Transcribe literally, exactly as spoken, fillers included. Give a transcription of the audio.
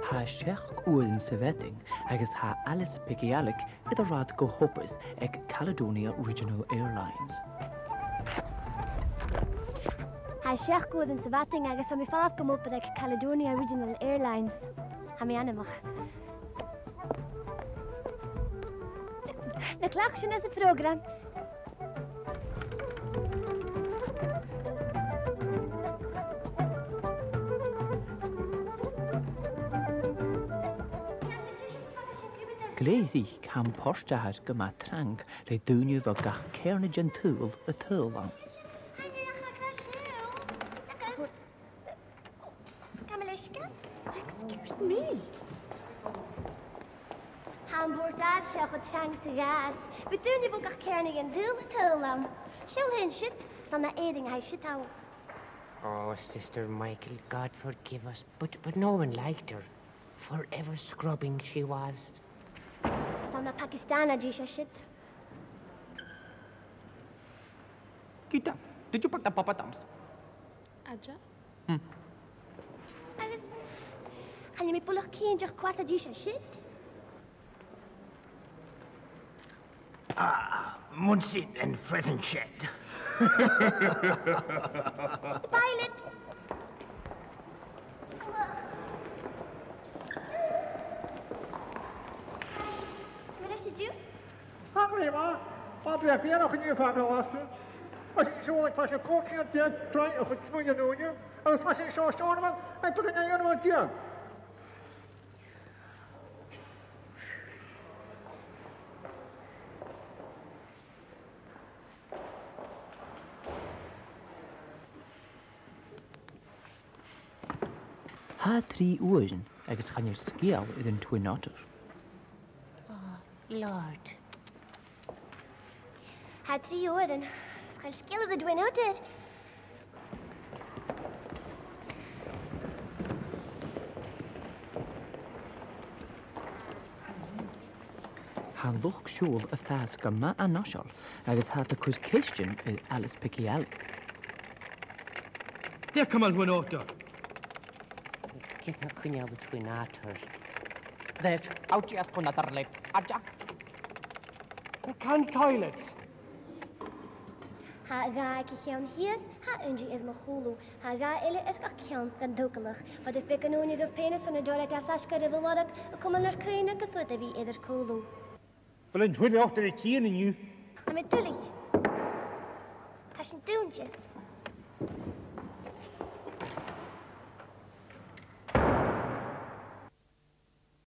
Tha seachd uairean sa mhadainn agus tha Alice Piggy-Alec air a rathad gu h-obair aig Caledonia Regional Airlines. Tha seachd uairean sa mhadainn agus tha mi a' falbh gum obair aig Caledonia Regional Airlines. Tha mi anmoch. Na cleachd sinn anns a' phrògram. Glè thric, tha am port-adhair gu math trang le daoine bho gach ceàrnaidh den t-saoghal a' tadhal ann. Gabh mo leisgeul. Excuse me. Tha am port-adhair seo cho trang 's a ghabhas. Bidh daoine bho gach ceàrnaidh den t-saoghal a' tadhal ann. Seall fhèin siud, 's ann à Èirinn a tha i siud thall. Oh, Sister Michael, God forgive us, but, but no one liked her. Forever scrubbing she was. 'S ann à Pakistan a tha i siud. Gita, did you pack the poppadoms? Aja? Hmm. Agus chan eil mi buileach cinnteach cò às a tha i siud. Ah, Munson and Frettenstedt. Pilot. Mar a thuirt thu? Tha mi math. Tha mi a' faireachdainn fada lasta. Tha sinn a' siubhal aig faisg air còig ceud deug troigh a chuid smuain an ùine, agus tha sinn seo a' seòladh aig beagan an dèidh a deug. Tha trì uairean agus chan eil sgeul air an Twin Otter. Oh, Lord. Tha trì uairean, 's chan eil sgeul air an Twin Otter. Tha an luchd-siubhail a' fàs gu math an-fhoiseil agus tha iad a' cur cheistean air Alice Piggy-Alec. Dè tha a' cumail Twin Otter? Dè tha a' cumail Twin Otter? There's Ouchie as pun at the left, Aja. Can toilets. Tha dhà aig a' cheann shìos, tha aon dhiubh air mo chùlaibh, tha dhà eile air gach ceann dhan togalach. Bha iad beagan ùine gu pèin airson an toilet as fhaisge a bhith lorg, a' cumail nar cuimhne gum faod e bhith air ar cùlaibh. A bheil an Twin Otter a' tighinn an-diugh? Tha mi duilich. Tha sinn dùinte.